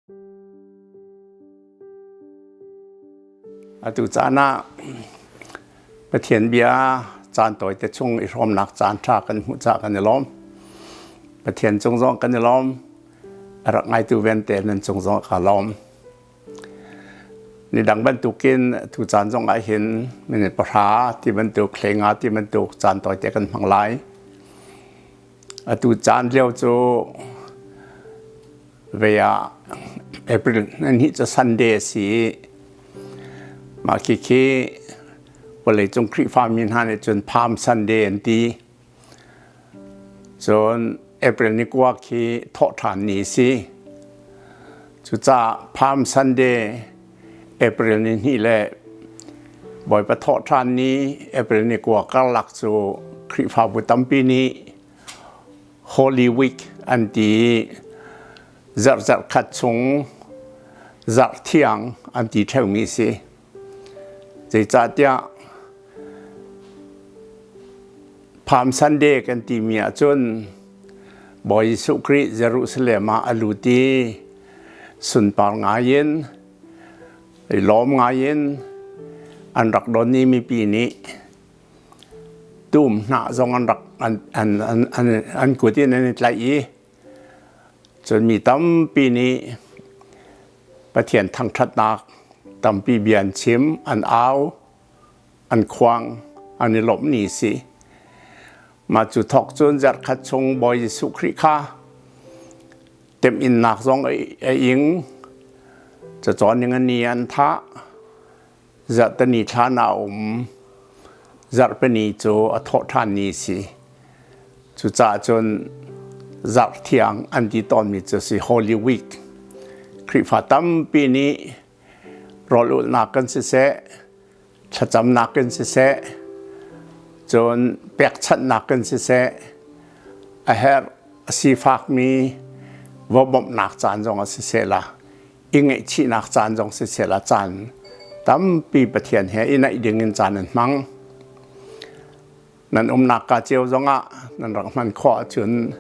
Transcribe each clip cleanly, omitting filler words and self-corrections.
Atu caan ah Pathian bia caan tawite chung i hrawmnak caan ṭha kan hmuh caah kan i lawm. Pathian cung zong kan i lawm. A rak ngaitu vialte nan cung zong ka lawm. Ni dang bantukin tu caan zong ah hin minute 10 ti bantuk, 15 ti bantuk caan tawite kan hmang lai. Atu caan lio cu Vei ah April ni cu Sunday a si i mah khikhi vawleicung Khrihfami hna nih cun Palm Sunday an ti. Cun April ni kua khi thawhṭhan ni a si. Cucaah Palm Sunday April ni hnih le Bawipa thawhṭhan ni April ni kua karlak cu Khrihfabu tampi nih Holy Week an ti i zarh khat chung zarh thiang an ti ṭheumi a si. Zeicahtiah Palm Sunday kan timi ahcun Bawi Jesuh Khrih Jerusalem ah a lut i sunpar ngai in i lawm ngai in an rak don i mipi nih Tum hnah zong an rak an, an, an, an, an kut in an i tlaih i cun mi tampi nih Pathian thangṭhatnak tampi bia an chim, an au, an khuang, an i lawmh ni a si. Mah cu thawk cun zarhkhat chung Bawi Jesuh Khrih kha temhinnak zong a ing, cacawn ning a ni an thah, Zarhteni thlan ah a um. Zarhpini cu a thawhṭhan ni a si. Cucaah cun zarh thiang an ti tawnmi cu si Holy Week. Khrihfa tampi nih rawl ulhnak kan siseh, thlacamnak kan siseh, cun pekchanhnak kan siseh, a herh a sifakmi va bawmhnak caan zong ah siseh la i ngaihchihnak caan zong siseh la caan tampi Pathian he i naih ding in caan an hmang. Nan umnak ka cio zongah nan rak hman khawh ahcun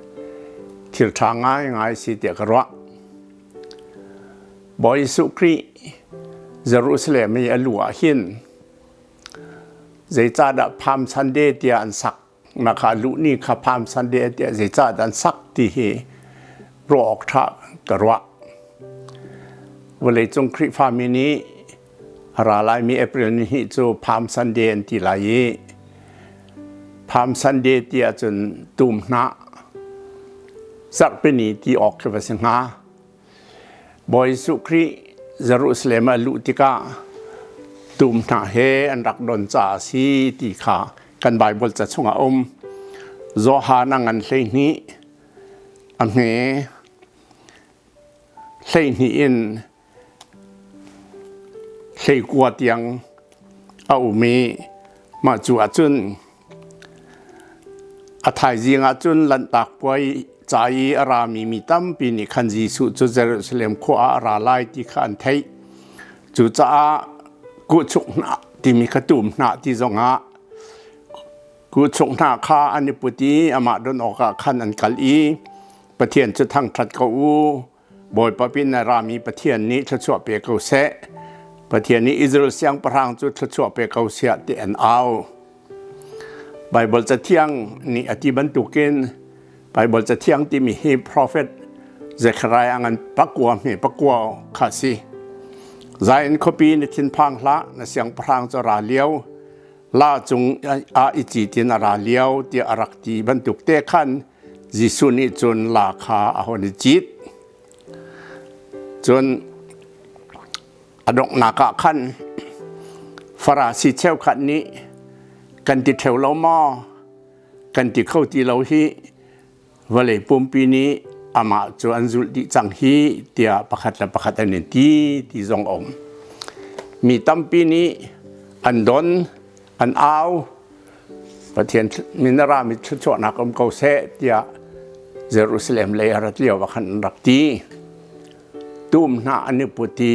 thil ṭha ngaingai si tiah ka ruah. Bawi Jesuh Khrih Jerusalem i a lu ah hin zeicahdah Palm Sunday tiah an sak na kha luh ni kha Palm Sunday tiah zeicah dah an sak ti hi ruah awk ṭha ka ruah. Vawleicung Khrihfami nih a ra laimi April ni hnih cu Palm Sunday an ti lai i Palm Sunday ti ahcun tum hnah zarhpini ti awk khi va si hnga. Bawi Jesuh Khrih Jerusalem a luh tikah tum hnah he an rak don caah a si ti kha kan Baibal ca chungah a um. Johan a ngan 12 a hme 12 in 19 tiang a um i mah cu ahcun A thaizing ah cun Lanhtak Puai ca i a rami mi tampi nih khan Jesuh cu Jerusalem khua ah a ra lai ti kha an theih. Cucaah kuhchuk hnah timi kha tum hnah ti zongah kuhchuk hnah kha an i put i amah don awkah khan an kal i Pathian cu thangṭhat ko u, Bawipa pin a rami Pathian nih thluachuah pe ko seh. Pathian nih Israel siangpahrang cu thluachuah pe ko siah ti an au. Baibal Cathiang nih a ti bantukin Baibal Cathiang timi hi prophet Zekhariah ngan pakua hme pakua kha si. Zion khuapi na thinphang hlah, na siangpahrang cu ra lio, la cung ah i citin a ra lio tiah a rak ti bantuk te khan Jesuh nih cun la kha a hon i cit. Cun a donghnak ah khan Farasi cheukhat nih kan ti ṭheo lo maw? Kan ti kho ti lo hi vawlei pumpi nih amah cu an zulh dih cang hi tiah pakhat le pakhat an in ti ti zong a um. Mi tampi nih an don, an au, Pathian min a rami thluachuahnak um ko seh tiah Jerusalem lei a rat lio ah khan an rak ti. Tum hna an i put i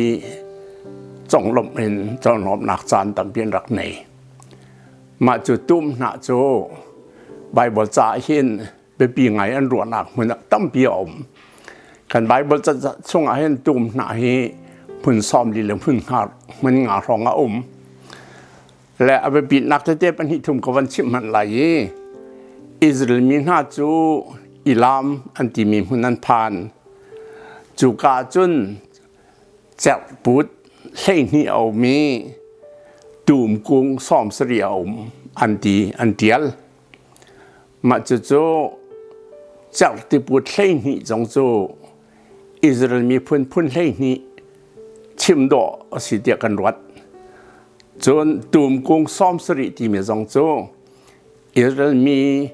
conglawmh in conglawmhnak caan tampi an rak nei. Mah cu tum hna cu Baibal ca hin biapi ngai an ruahnak hmun ah tampi a um. Kan Bible ca chungah hin tum hnah hi hmun 40 le hmun nga hrawng a um. Le a biapitnak tete pahnih thum ka van chimh hmanh lai i Israel mi hna cu Elam an timi hmun an phan. Cuka cun cerhput 12 a um i tum kung 70 a um an ti an tial. Mah cucu cerhtiput 12 zong cu Israel miphun phun 12 chim dawh a si tiah kan ruat. Cun tum kung 70 timi zong cu Israel mi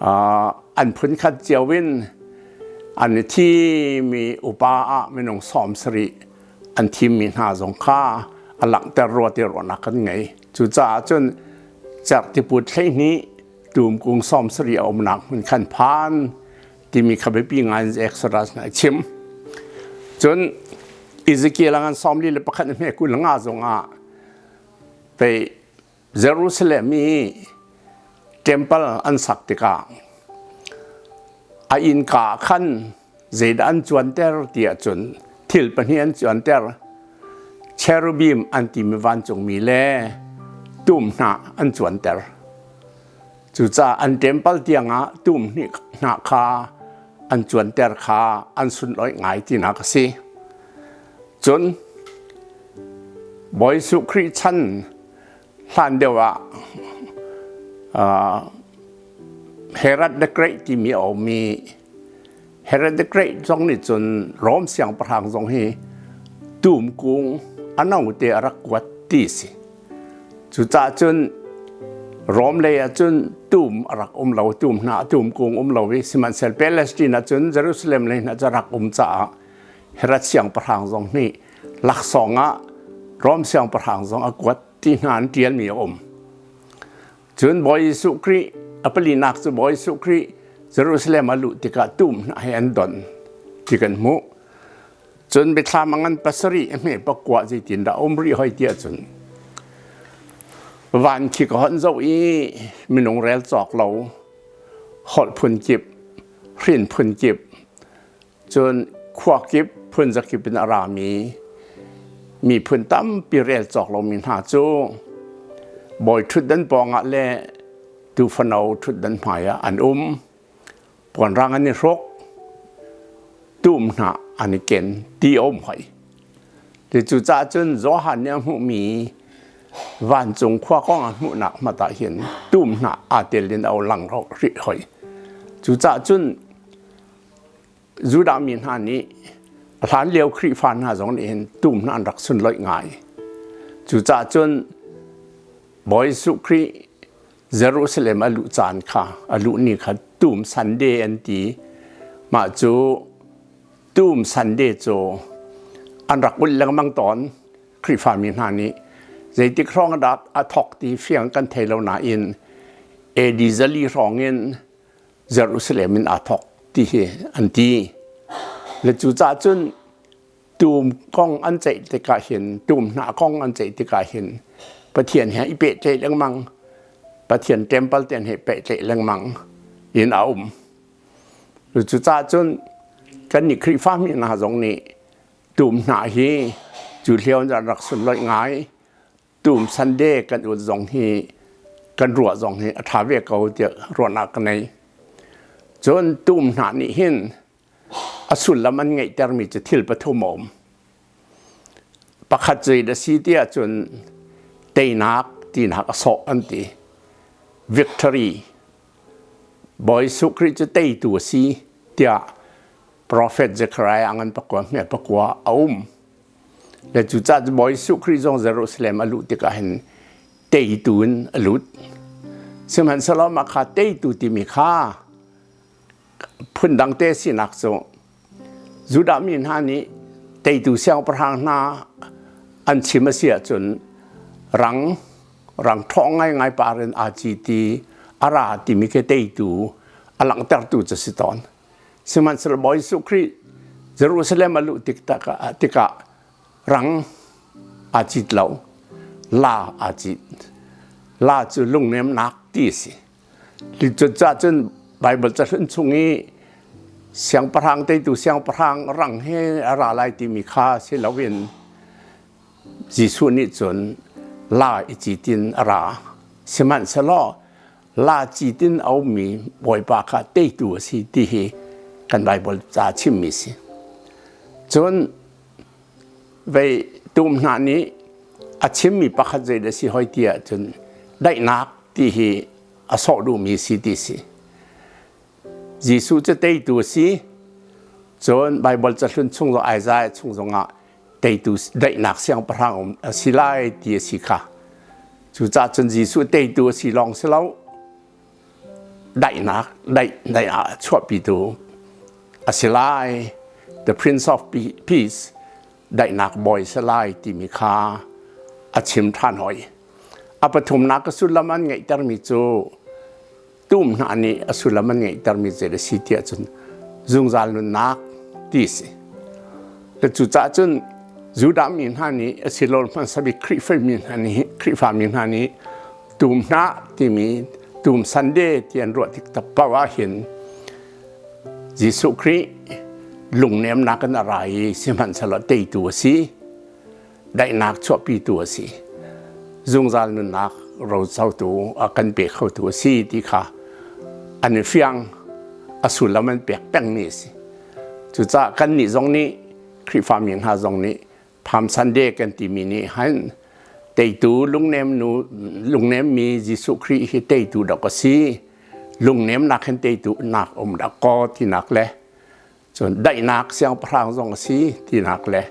an phun khat cio in an i thimi upa ah minung 70 an thimmi hna zong kha a langhter rua ti ruahnak kan ngei. Cucaah cun cerhtiput 12 tum kung 70 a umnak hmun khan phan timi kha biapi ngai in Exodus nih a chim. Cun Ezekiel a ngan 41 hme 25 zong ah pei Jerusalem i temple an sak tikah a innka khan zeidah an cuanter ti ahcun thil pahnih an cuanter. Cherubim an timi vancungmi le tum hnah an cuanter. Cucaah an temple tiangah tum hnah kha an cuanter kha an sunlawih ngai tinak a si. Cun Bawi Jesuh Khrih chan hlan deuh ah Herod the Great timi a um i Herod the Great zong nih cun Rom siangpahrang zong hi tum kung a no te a rak kuat ti si. Cucaah cun Rom lei ah cun tum a rak um lo, tum hna tum kung um lo i sihmanhsehlaw Palestine ah cun Jerusalem lei hna cu a rak um caah Herod siangpahrang zong nih laksawng ah Rom siangpahrang zong a kuat ti hna an ṭialmi a um. Cun Bawi Jesuh Khrih a palinak cu Bawi Jesuh Khrih Jerusalem a luh tikah tum hna he an don ti kan hmuh. Cun biathlam a ngan pasarih a hme pakua zeitindah um rih hoi tiah cun van khi ka hon zoh i minung rel cawk lo holh phun kip hrin phun kip Cun khua kip phun zakip in a rami miphun tampi rel cawk lomi hna cu bawi ṭhutdan pawngah le tuufano ṭhutdan hmaiah an um. Puanrang an i hruk, tum hna an i ken ti a um hoi. Cucaah cun Johan nih a hmuhmi vancung khua kong a hmuhnak hmat ah hin tum hna aa tel in a lang rih hoi. Cucaah cun Judah mi hna nih a hlan lio Khrihfa hna zong nih hin tum hna an rak sunlawih ngai. Cucaah cun Bawi Jesuh Khrih Jerusalem a luh caan kha a luh ni kha Tum Sunday an ti. Mah cu Tum Sunday cu an rak ulh lengmang tawn Khrihfa mi hna nih zeitik hrawng dah a thawk ti fiang kan thei lo nain AD 400 hrawng in Jerusalem in aa thawk ti hi an ti. Le cucaah cun tum kong an ceih tikah hin tum hnah kong an ceih tikah hin Pathian he i pehtlaih lengmang Pathian temple ten he pehtlaih lengmang in a um. Cucaah cun kannih Khrihfa mi hna zong nih tum hnah hi cu hlio an rak sunlawih ngai. Tum Sunday kan ut zong hi kan ruah zong hi a ṭha ve ko tiah ruahnak ka nei. Cun tum hna nih hin a sullam an ngeihtermi cu thil pathum a um. Pakhat cu a si tiah cun teinak tinak a sawh an ti. Victory. Bawi Jesuh Khrih cu teitu a si tiah Prophet Zechariah ngan pakua hme pakua a um. Le cucaah Bawi Jesuh Khrih zong Jerusalem a luh tikah hin teitu in a lut. Sihmanhsehlaw mah kha teitu timi kha phundang te sinak cu Judah mi hna nih teitu siangpahrang hna an chim a si ahcun rang rang ṭhawng ngaingai par in aa citi a ra timi khi teitu a langhtertu cu si tawn. Sihmanhsehlaw Bawi Jesuh Khrih Jerusalem a luh tik tikah rang aa cit lo, la aa cit. La cu lungnemnak ti a si. Cucaah cun Baibal cahlun chung i Siangpahrang teitu siangpahrang rang he a ra lai timi kha si loin Jesuh nih cun la i citin a ra. Sihmanhsehlaw la citin a ummi Bawipa kha teitu a si ti hi kan Baibal ca chimmi si. Cun vei tum hna nih a chimmi pakhat zei dah si hoi ti ahcun daihnak ti hi a sawh duhmi si ti si. Jesuh cu teitu a si. Cun Baibal cahlun chung zong Isaiah chung zongah teitu daihnak siangpahrang um a si lai ti a si kha. Cucaah cun Jesuh teitu a si lawng si lo daihnak daih daih ah chuahpitu a si lai. The Prince of Peace daihnak bawi si lai timi kha a chim ṭhan hoi. A pathumnak a sullam an ngeihtermi cu tum hna nih a sullam an ngeihtermi zei a si tiah cun zungzal nunnak ti a si. Le cucaah cun Judah mi hna nih a si lo hmasa bik Khrihfa mi hna nih Khrihfa mi hna nih tum hna timi tum Sunday ti an ruah tik tak paoh ah hin Jesuh Khrih lungnemnak in a ra i sihmanhsehlaw teitu a si. Daihnak chuahpitu a si. Zungzal nunnak rocotu a kan pe khotu a si ti kha an i fiang a sullam an pek pengmi a si. Cucaah kannih zong nih Khrihfami hna zong nih Palm Sunday kan timi nih han teitu lungnem nu lungnemmi Jesuh Khrih hi teitu dok a si. Lungnemnak hin teitu nak um dak kaw tinak le cun daihnak siangpahrang zong a si tinak le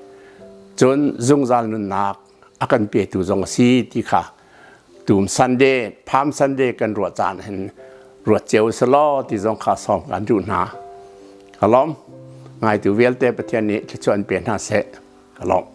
cun zungzal nunnak a kan petu zong a si ti kha tum Sunday Palm Sunday kan ruah caan hin ruat cio selaw ti zong kha sawm kan duh hna. Ka lawm. Ngaitu vialte Pathian nih thluachuah an pe hna seh. Ka lawm.